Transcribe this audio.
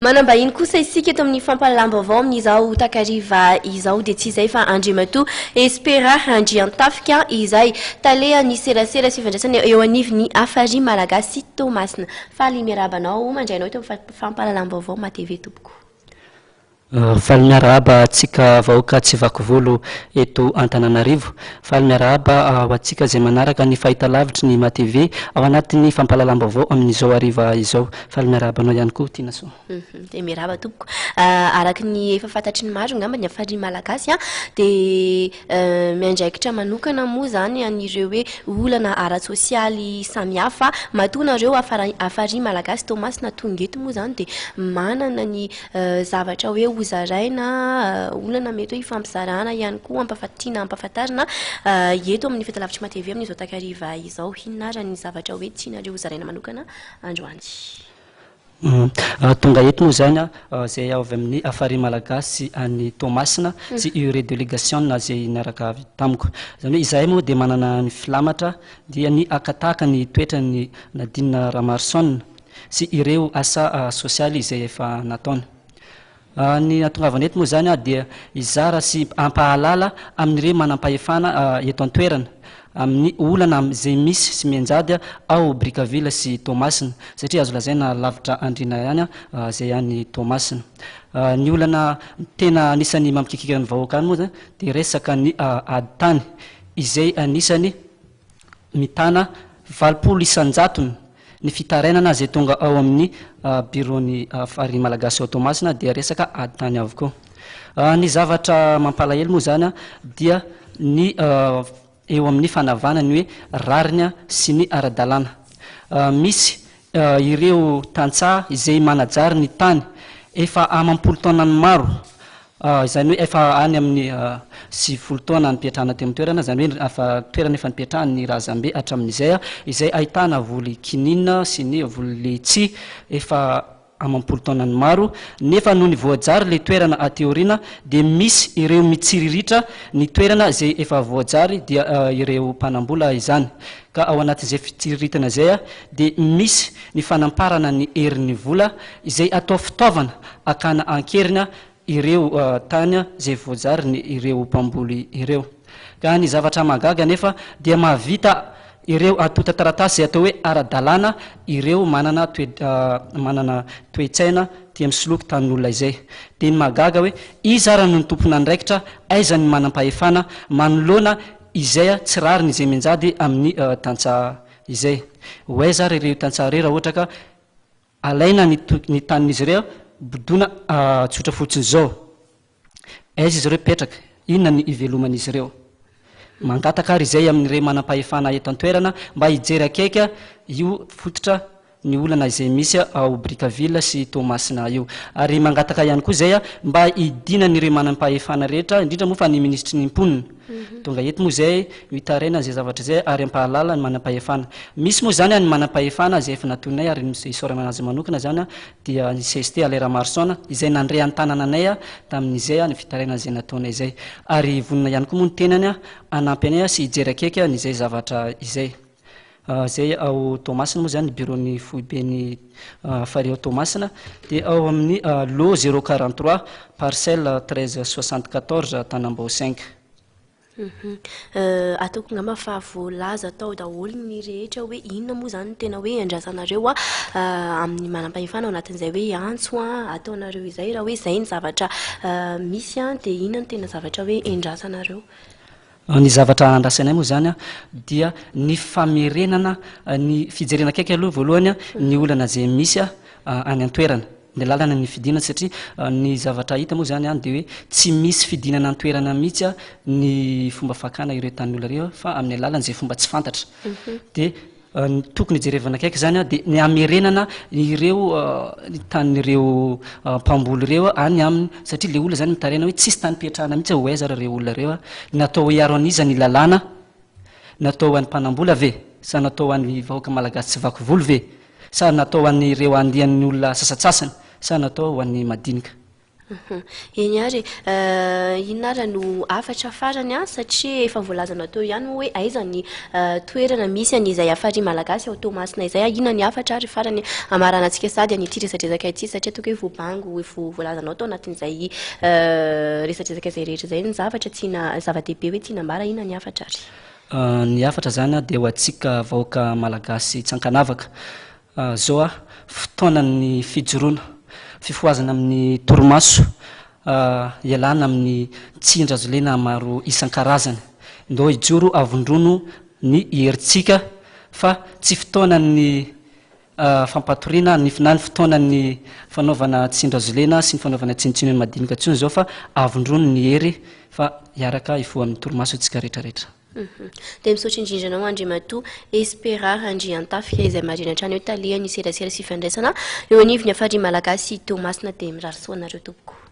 Manam-bahiny kosa isika eto amin'ny fampahalalam-baovao amin'izao takariva izao dia tsy izay fa Andriamatoa Espera Andriantafika izay talehan'ny serasera sy fifandraisana eo anivon'ny Hafari Malagasy Toamasina. Faly miarahaba anao mandray anao eto amin'ny fampahalalam-baovao MATV tompoko. Faly miarahaba antsika vahoaka tsy vaky volo eto Antananarivo. Faly miarahaba ho antsika izay manaraka ny fahitalavitry ny MATV ao anatin'ny fampahalalam-baovao amin'izao hariva izao. Faly miarahaba anao ihany koa Tinasoa. Dia miarahaba tompoko. Araka ny efa fantatry ny maro angamba ny Hafari Malagasy dia miandraikitra manokana moa izany an'ireo hoe olana ara-tsosialy samihafa. Matoa nareo Hafari Malagasy Toamasina tonga eto moa izany dia manana ny zavatra hoe hozaraina, olana mety hoe hifampizarana ihany koa, tiana hampahafantarina eto amin'ny Fahitalavitry MATV amin'izao takariva izao. Inona ary ny zavatra hoe tianareo hozaraina manokana androany? Tonga eto moa izany izay avy amin'ny Hafari Malagasy any Toamasina sy ireo delegasiona izay niaraka avy tamiko. Izany hoe izahay moa dia manana ny filamatra dia ny haka tahaka ny toetran'i Nadine Ramaroson sy ireo asa sosialy izay efa nataony. Ny nahatongavana eto moa izany dia hizara sy hampahalala amin'ireo manampahefana eto an-toerana amin'ny olana izay misy sy mianjady ao Brickaville sy Toamasina satria azo lazaina lavitra andriana ihany izay any Toamasina. Ny olana tena anisan'ny mampikikika ny vahoaka any moa izany dia resaka ny ady tany izay anisan'ny mitana 80 isan-jatony ny fitarainana izay tonga ao amin'ny biraon'ny Farihy Malagasy ao Toamasina dia resaka ady tany avokoa. Ny zavatra mampalahelo moa izany dia ny eo amin'ny fanavahana ny hoe rariny sy ny ara-dalàna. Misy ireo tantsaha izay manajary ny tany efa amam-polo taonany maro, izany hoe efa any amin'ny 90 taona nipetrahana teo amin'ny toerana, izany hoe efa toerana efa nipetrahan'ny razambe hatramin'izay, izay ahitana voly kininina sy ny voly letchi efa amam-polo taonany maro, nefa nony voajary ilay toerana aty aoriana dia misy ireo mitsiriritra ny toerana izay efa voajary dia ireo mpanambola izany. Ka ao anatin'izay fitsiriritana izay dia misy ny fanamparana ny herin'ny vola izay atao fitaovana hakana an-keriny ireo tany izay voajariny ireo mpamboly ireo. Ka ny zavatra mahagaga anefa dia mahavita ireo antontan-taratasy izay atao hoe ara-dalàna ireo manana toe manana toe-tsaina tia misoloky tanin'olona izay. Dia ny mahagaga hoe iza ara no tompon'andraikitra, aiza ny manam-pahefana manoloana izay tsy rariny izay mianjady amin'ny tantsaha izay. Ho aiza ary ireo tantsaha ireo raha ohatra ka Alaina ny ny tanin'izy ireo, bodoina tsotra fotsiny izao. Aiza izy ireo mipetraka? Inona ny iveloman'izy ireo? Mangataka ary izay amin'ireo manam-pahefana eto an-toerana mba hijery akaiky io fototra ny olana izay misy ao Brickaville sy Toamasina io. Ary mangataka ihany koa izay mba hidinan'ireo manam-pahefana rehetra, indrindra moa fa ny minisitry ny mponina. Tonga eto moa izay mitaraina izay zavatra izay ary hampahalala ny manam-pahefana. Misy moa izany ny manam-pahefana izay efa natoninay ary isaorana anazy manokana izany dia ny cst Alain Ramarosaona izay nandre an-tanana anay tamin'izay ny fitarainana izay nataonay izay. Ary vonona ihany koa moa ny tenany hanampy anay sy hijery akaiky an'izay zavatra izay. Izay ao Toamasina moa izany ny biraon'ny foiben'ny Hafari ao Toamasina dia ao amin'ny lot 043 parcelle 1374 Tanambao cinq. Ataoko angamba fa voalaza tao daholo ny rehetra hoe inona moa izany no tena hoe andrasanareo amin'ny manam-pahefana ao anatin'izay hoe antso ataonareo izay raha hoe izay ny zavatra misy dia inona no tena zavatra hoe endrasanareo? Ny zavatra andrasanay moa izany dia ny famerenana ny fijerena akaiky aloha voalohany ny olana izay misy any an-toerana, ny lalana ny fidinana satria ny zavatra hita moa izany any dia hoe tsy misy fidinana an-toerana mihitsy ny fomba fakana ireo tanin'olona ireo fa amin'ny alalan'izay fomba tsy fantatra. Dia Ny tokony hijerevana akaiky izany dia ny hamerenana ireo tanin'ireo mpamboly ireo any aminy satria ilay olona izany mitaraina hoe tsisy tany hipetrahana mihitsy ho aiza ary ireo olona ireo. Natao hiaro an'iza ny lalàna? Natao ho an'ny mpanambola ve? Sa natao ho an'ny vahoaka malagasy tsy vaky volo ve? Sa natao ho an'ireo andian'ny olona sasantsasany? Sa natao ho an'ny madinika? Eny ary e. Inona ary no hafatra farany an, satria efa voalazanao teo ihany moa hoe aiza ny toerana misy an'izay Hafari Malagasy ao Toamasina izay an, inona ny hafatra ary farany hamaranantsika sady an'ity resadresaka ity satria ataoko hoe voabango, voalazanao tao anatin'izay resadresaka izay rehetra izay ny zavatra tiana, zava-dehibe hoe tiana ambara, inona ny hafatra ary? Ny hafatra izany dia ho antsika vahoaka Malagasy tsy ankanavaka. Zao a, fotoanan'ny fijoroana, fifohazana amin'ny torimaso, ialana amin'ny tsindrazolena maro isan-karazany. Ndao hijoro havondrono ny herintsika fa tsy fotoanan'ny fampatoriana ny na ny fotoanan'ny fanaovana tsindrazolena sy ny fanaovana tsinontsinona ny madinika intsony izao fa havondrono ny hery fa hiaraka hifoha amin'ny torimaso isika rehetra rehetra. Dia misaotra indrindra anao Andriamatoa Espera Randriantafika izay marina hatrany hoe talehan'ny serasera sy fifandraisana eo anivon'ny Hafari Malagasy Toamasina dia mirary soa anareo tompoko.